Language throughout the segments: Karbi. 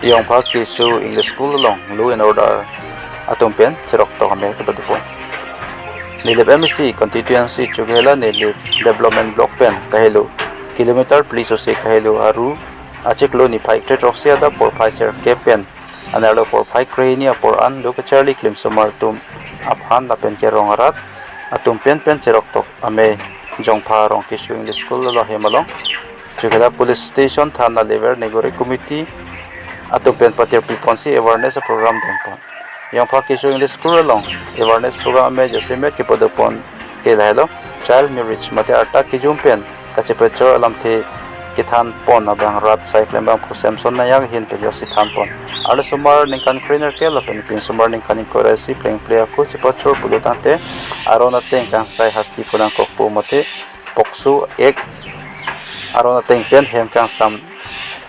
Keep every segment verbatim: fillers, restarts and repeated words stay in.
Yongpha Kecho English School along law and order atum pen cheroktok amei kepadopon. Nilip M A C constituency Chokihola Nilip Development Block pen kahelo kilometer phli sose kahelo aru achiklo niphai kre-throksi adap porphai sirkep pen anerlo porphai krehini apor an lo kacharli klimsomar atum aphan lapen ke rong arat atum penpen cheroktok amei Yongpha Rong Kecho English School along hem along Chokihola Police Station Thana Labour Nigori Committee atum pen patir piponsi awareness program dengpon. Yongpha Kecho English School along awareness program amei jasemet kepadopon ke lahelo child marriage mate arta kejum pen kachepechor alamthe kethanpon abang rat asai klembangphu Samson Nayak ahin pen joksi thanpon. Arlosomar ningkan krenerkep lapen pinsomar ningkan ingkoi ra isi plengple ako chepachor pulo tangte aron ateng kangsai hasti pu nangkokpo mate POCSO Act aron ateng pen hem kangsam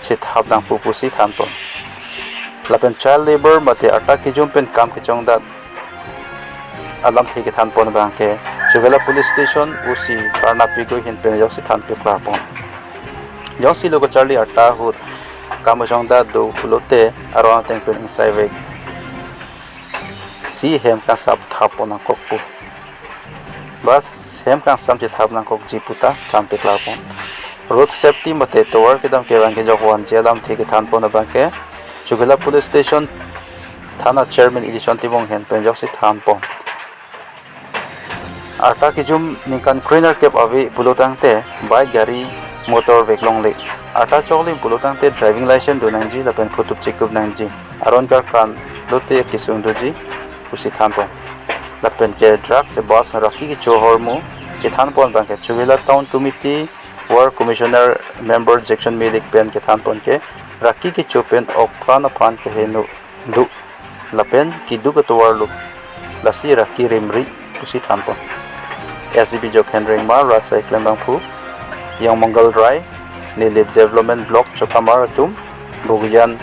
chethap nangpo pusi thanpon. Lapen child labour mate arta kejum pen kam kechongdat alamthe kethanpon abang ke Chokihola Police Station O C Karna Pegu ahin pen joksi thanpeklarpon. Jongsi lo kacharli arta ahut kam kechongdat do pulote aron ateng pen ingsai vek si hem kangsam thap pon nangkokpo. Bas hem kangsam chethap nangkokji puta thanpeklarpon. Road safety mate tovar kedam kevang kejok vanji alamthe kethanpon abang ke Chokihola Police Station Thana Chairman Edison Timung ahin pen joksi thanpon. Arta kejum ningkan krenerkep ave pulo tangte bike gari motor vek longle. Arta choklim pulo tangte driving license do nangji lapen photo chekup nangji. Aron karkan lote kesung doji pusi thanpon. Lapen ke drugs abuse raki kecho ahormu kethanpon abang ke Chokihola Town Committee Ward Commissioner Member Jackson Milik pen kethanpon ke raki kecho pen ok pran aphan keheno do lapen keduk atovar lo lasi raki rimri pusi thanpon. S D P Jokhen Rengma, rat asai klembangphu Yong Mangal Rai, Nilip Development Block Chokamar atum, Bogijan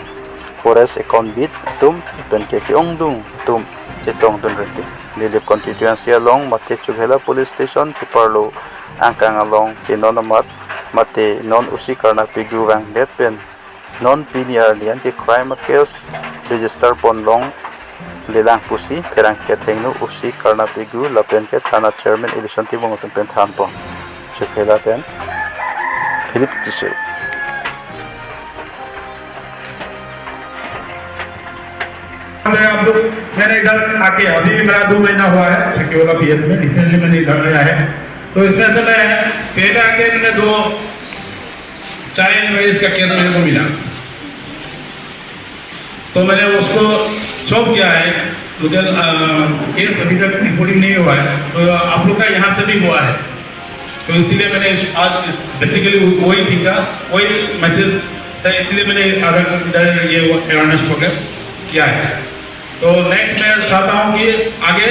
Forest Account Beat atum pen ke ke-ongdung atum chetongdun reti. Nilip constituency along mate Chokihola Police Station keparlo angkang along ke non amat mate non O C Karna Pegu vangdet pen non pini arni an ke crime case register pon longlelang pusi pherangke athengno O C Karna Pegu lapen ke Thana Chairman Edison Timung atum pen thanpon. Chokihola pen Philip Tisso. मैं आप लोग, मैंने इधर आके अभी भी मेरा दो महीना हुआ है चकियोला पीएस में, रिसेंटली मैंने इधर आया है। तो इसमें से मैं पहले आके मैंने दो चाइल्ड मैरिज का केस मेरे को मिला, तो मैंने उसको सॉल्व किया है। मुझे केस अभी तक रिपोर्टिंग नहीं हुआ है, तो आप लोग का यहाँ से भी हुआ है, तो इसीलिए मैंने इस, आज इस, बेसिकली वही थिंग था, वही मैसेज था, इसलिए मैंने अगर इधर ये अवेयरनेस प्रोग्राम किया है। तो नेक्स्ट मैं चाहता हूँ कि आगे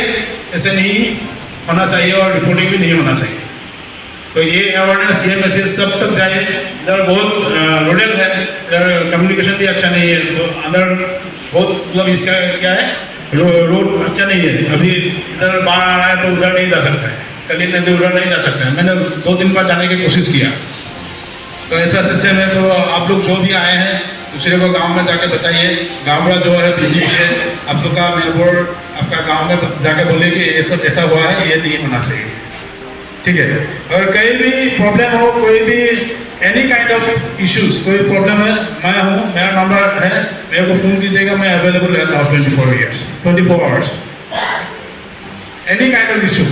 ऐसे नहीं होना चाहिए और रिपोर्टिंग भी नहीं होना चाहिए। तो ये अवेयरनेस, ये मैसेज सब तक जाए। इधर बहुत रूरल है, इधर कम्युनिकेशन भी अच्छा नहीं है, तो अंदर बहुत, मतलब, इसका क्या है, रो-, रोड अच्छा नहीं है। अभी इधर बाढ़ आ रहा है तो उधर नहीं जा सकता है, कलिंग नदी उधर नहीं जा सकता है। मैंने दो तीन बार जाने की कोशिश किया। तो ऐसा सिस्टम है, तो आप लोग जो भी आए हैं, दूसरे को गांव में जाके बताइए। गांव का जो है, पीडीसी है, आप लोग का मेंबर, आपका गांव में जाके बोलिए कि ये सब ऐसा हुआ है, ये नहीं होना चाहिए, ठीक है। और कहीं भी प्रॉब्लम हो, कोई भी एनी काइंड ऑफ इश्यूज, कोई प्रॉब्लम है, मैं हूँ, मेरा नंबर है, मेरे को फोन कीजिएगा, मैं अवेलेबल रहता हूँ twenty four years, twenty four hours. Any kind of issue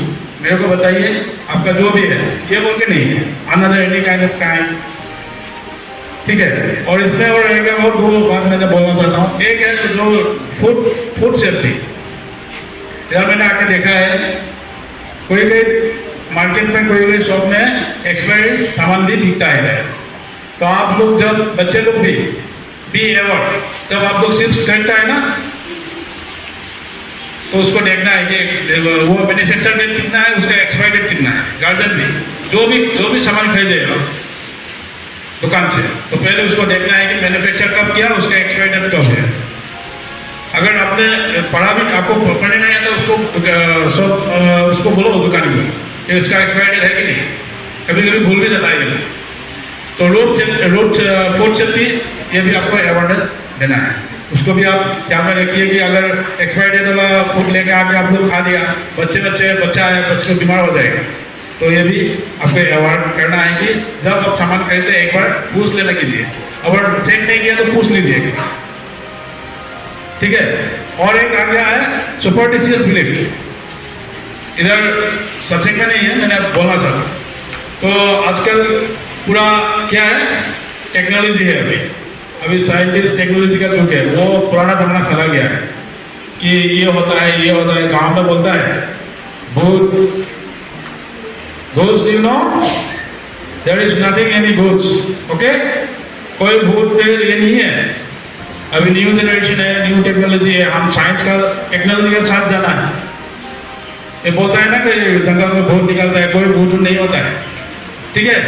मेरे को बताइए, आपका जो भी है, ये बोल के नहीं है, another any kind of crime, ठीक है। और इसमें और एक और दो बात मैं बोलना चाहता हूँ। एक है जो फूड, फूड सेफ्टी, यार, मैंने आके देखा है, कोई कोई मार्केट में, कोई कोई शॉप में एक्सपायरी सामान भी बिकता है। तो आप लोग जब, बच्चे लोग भी, बी अवेयर, जब आप लोग चिप्स खरीदता है ना, तो उसको देखना है कि वो मैन्युफैक्चर डेट कितना है, उसका एक्सपायर डेट कितना है। गार्जियन भी, जो भी, जो भी सामान खरीदेगा दुकान से, तो पहले उसको देखना है कि मैन्युफैक्चर कब किया, उसका एक्सपायर डेट कब है। अगर आपने पढ़ा भी, आपको पढ़ने नहीं आता, उसको, अ, शॉप, अ, उसको बोलो दुकान में कि इसका एक्सपायर डेट है कि नहीं, कभी कभी भूल भी जाता है। तो रोड से, रोड, अ, फूड सेफ्टी, ये भी आपको अवेयरनेस देना है। उसको भी आप ध्यान में रखिए कि अगर एक्सपायरी डेट वाला फूड लेके आके आप लोग खा दिया, बच्चे बच्चे बच्चा है, बच्चे को बीमार हो जाएगा। तो ये भी आपको अवेयर करना है कि जब आप सामान खरीदते हैं, एक बार पूछ लेना कीजिए। अगर सेंड नहीं किया तो पूछ लीजिए, ठीक है। और एक आ गया है सुपरस्टिशियस बिलीफ, इधर सब्जेक्ट में नहीं है, मैंने अब बोलना चाहता हूँ। तो आजकल पूरा क्या है, टेक्नोलॉजी है अभी। अभी साइंटिस्ट टेक्नोलॉजी का युग है, वो पुराना जमाना चला गया है कि ये होता है, ये होता है, गांव में बोलता है भूत। Ghost, you know, there is nothing any ghost, okay? कोई भूत प्रेत ये नहीं है। अभी न्यू जनरेशन है, न्यू टेक्नोलॉजी है, हम साइंस का, टेक्नोलॉजी के साथ जाना है। ये बोलता है ना कि जंगल में भूत निकलता है, कोई भूत नहीं होता है, ठीक है।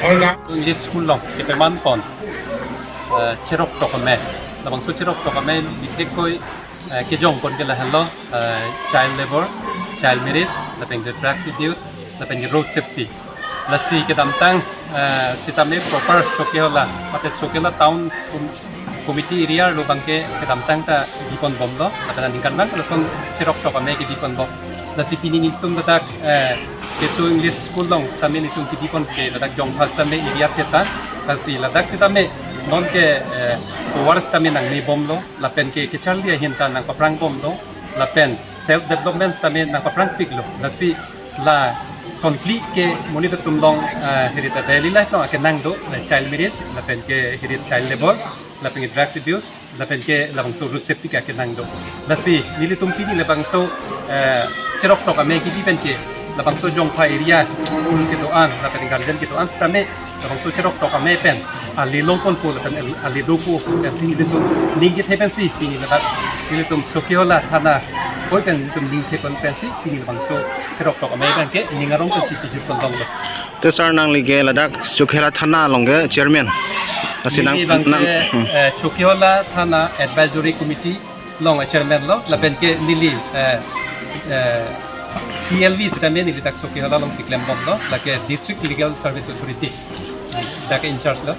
और गांव English school along kepaman pon, eh, cherok tok amei, labangso cherok tok amei bithekkoi, eh, kejong pon ke lahenlo, eh, child labor, child marriage, lapen ke drugs abuse, lapen ke road safety. Lasi kedamtang, eh, sitame proper Chokihola, mate Chokihola town com-, committee area arlo abangke kedamtang ta bipon bomlo, lapen aningkanvang lason cherok tok amei kebipon bom. Lasi pini nelitum ladak, eh, Keso English School along sitame nelitum kebipon ke ladak jongpha sitame area theta. Lasi ladak sitame non ke, eh, tovar sitame nangne bomlo, lapen ke kecharli ahin ta nangpaprang bomlo, lapen self development sitame nangpaprang piklo. Lasi lason phli ke monit atum along, eh, hirita daily life along akenang do, eh, child marriage, lapen ke hirit child labor, lapen ke drugs abuse, lapen ke labangso road safety ke akenang do. Lasi nelitum pini labangso, eh, cherok tok amei kebi pen ke labangso jongpha area school kedo-an, lapen guardian kedo-an sitame labangso cherok tok amei pen ale longponpo lapen ale, ale dopo pensi nelitum ning kethe pensi pini ladak nelitum Chokihola thana oi pen nelitum ning thepon pensi pini labangso cherok tok amei pen ke ning arong pensi pijirpon longlo. Te sir, nangli ke ladak Chokihola thana along ke chairman. Lasi nang, neli abangke, nang, hmm. Eh, Chokihola thana advisory committee along chairman lo, lapen ke neli, eh, eh, P L V sitame neli dak Chokihola alongsi klem bomlo, lake District Legal Service Authority, dak in charge lo.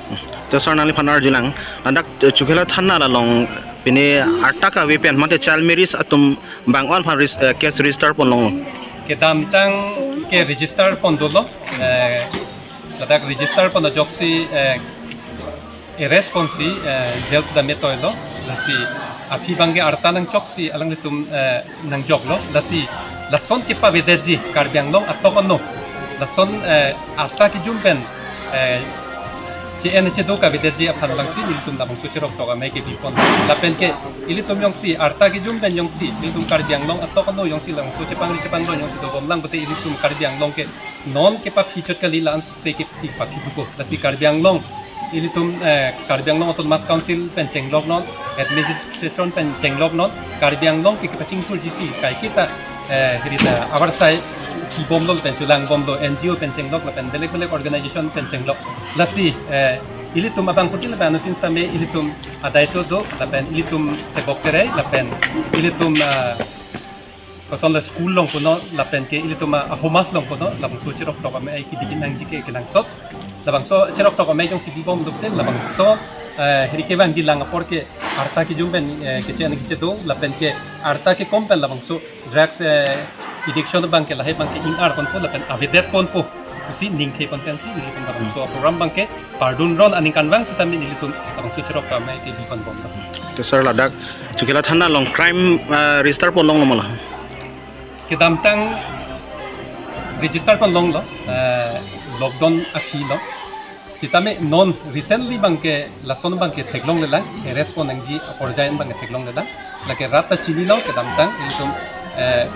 Te sir, nangliphan arjulang, ladak, eh, Chokihola thana along pini arta kave pen mate child marriage atum bang-an aphan ris-, eh, case register pon longlo. Kedamtang ke register pon dolo, eh, ladak register pon ajoksi, eh, arrest ponsi, eh, jail sitame toilo. Lasi aphi abangke arta nangchoksi alanglitum, eh, nangjoklo. Lasi lason kepavedetji Karbi Anglong atok ano, lason, eh, arta kejum pen, eh, che-en chedo kavedetji aphan alangsi nelitum labangso cherok tok amei kebipon. Lapen ke ilitum jongsi arta kejum pen jongsi ilitum Karbi Anglong atok ano jongsi labangso chepangri chepangron jongsi dobom lang pute ilitum Karbi Anglong ke non kepaphi chot kali, la-ansi kepisi paphi duko. Lasi Karbi Anglong ilitum, eh, Karbi Anglong Autonomous Council pen chenglok non, administration pen chenglok non, Karbi Anglong ke kepachingthurji si kaiketa, eh, hirita avarsai kibomlo pen chulang bomlo, N G O pen chenglok lapen belek belek organization pen chenglok. Lasi, eh, ilitum abang kuti lapen anuttin sitame ilitum adai to do lapen ilitum tebok terei lapen ilitum, ah, kosonle school along puno lapen ke ilitum, ah, ahomas along puno labangso cherok tok amei kebi kenangji ke kenangsot. Labangso cherok tok amei jongsi bibom dukte labangso, eh, hiri kevangji lang apor ke arta kejum pen, eh, keche-en kechedo lapen ke arta kekom pen labangso drugs, eh, addiction abangke lahai abangke ing-ar ponpo lapen avedet ponpo pusi ning thepon pensi nelitum labangso program abangke pardun ron aningkanvang sitame nelitum labangso cherok tok amei kebipon bomlo. Te sir, ladak Chokihola thana along crime, eh, register pon longlo ma la? Kedamtang register pon longlo, eh, lockdown aphi lo. Sitame non recently abangke lason abangke theklonglelang, arrest pon nangji aporjai abangke theklonglelang. Lake rat ta chinilo kedamtang ilitum, eh,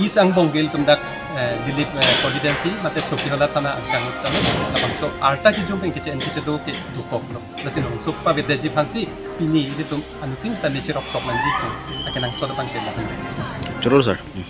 East angbong ke ilitum dak, eh, Dilip, eh, Politency mate Chokihola thana angkang sitame labangso arta kejum pen keche-en kechedo ke dukoklo. Lasi labangso pavedetji aphansi pini ilitum anuttin sitame cherok tok nangji ke akenangsot abangke lapen. Choro sir. Hmm.